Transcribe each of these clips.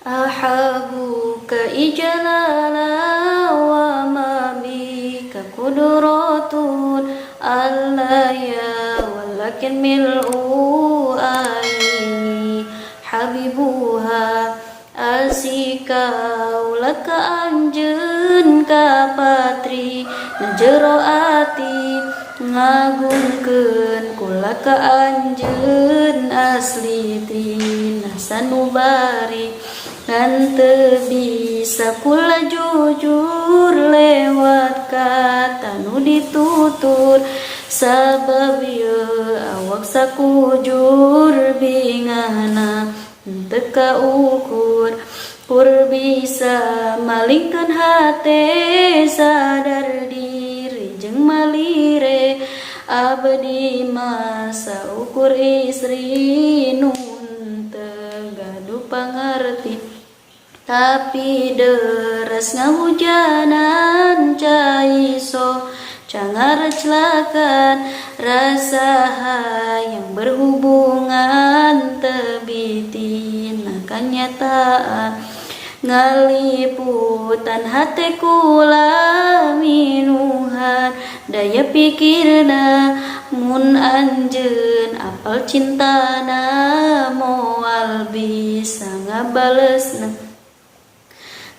Ahabuka ijlala wa ma bika qudratun alla ya walakin mil'u aini habibuha asika laka anjeun ka patri na jero ati ngagungkeun kula ka anjeun asli tina sanubari ngan teu bisa kula jujur lewat kata nu ditutur sabab ieu awak sakujur bingahna teu kaukur kur bisa malingkeun hate sadar diri jeung malire abdi mah saukur istri nu teu gaduh pangarti tapi deres ngahujanan cai so cangareclakan rasa hayang berhubungan tebi tina kanyataan ngaliputan hate kula minuhan daya pikirna mun anjeun apal cintana moal bisa ngabalesna.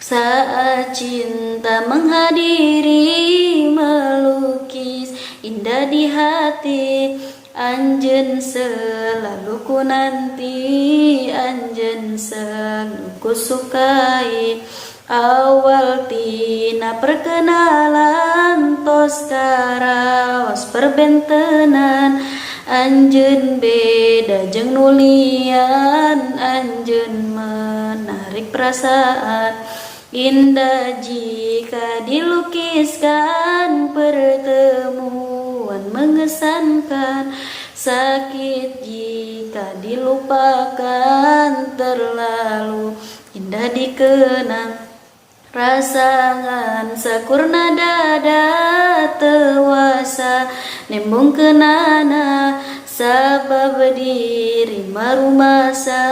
Saat cinta menghadiri melukis indah di hati anjeun selalu ku nanti anjeun selalu ku sukai awal tina perkenalan tos karaos perbentenan anjeun beda jeung nu lian anjeun menarik perasaan indah jika dilukiskan pertemuan mengesankan sakit jika dilupakan terlalu indah dikenang rasangan sakurna dada tewasa nembongkeunana sabab diri marumasa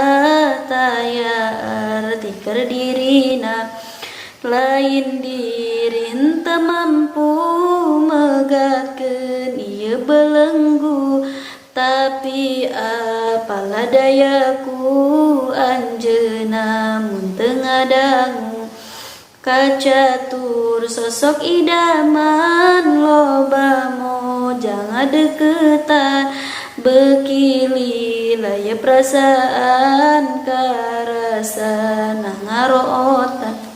taya arti keur dirina lain diri henteu mampu megatkeun ieu belenggu tapi apalah dayaku anjeunna mun teu ngadangu kacatur sosok idaman loba moja ngadeukeutan beuki lila ye perasaan karasa ngarootan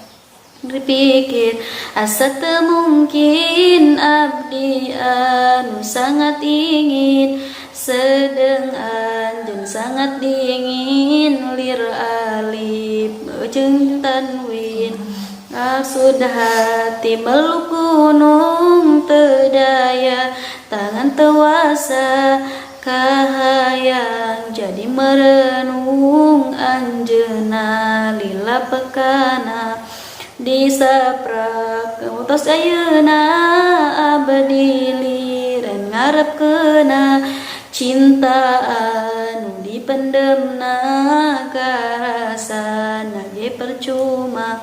dipikir asa teu mungkin abdi anu sangat ingin sedeng anjeun sangat dingin lir alif jeung tanwin maksud hati meluk gunung teu daya tangan tewasa kahayang jadi merenung anjeunna lila pekana disaprak tos ayeuna abdi liren ngarepkeuna cinta anu dipendemna karasana ge percuma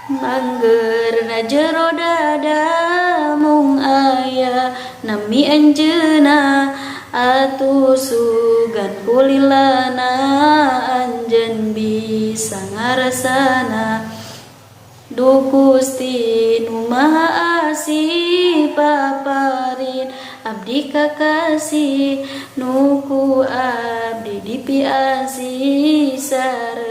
mangger na jero dada mung aya nami anjeunna atuh sugan kulilana anjeun bisa ngarasana. Duh Gusti nu Maha Asih paparin abdi kakasih nu ku abdi dipiasih sareng.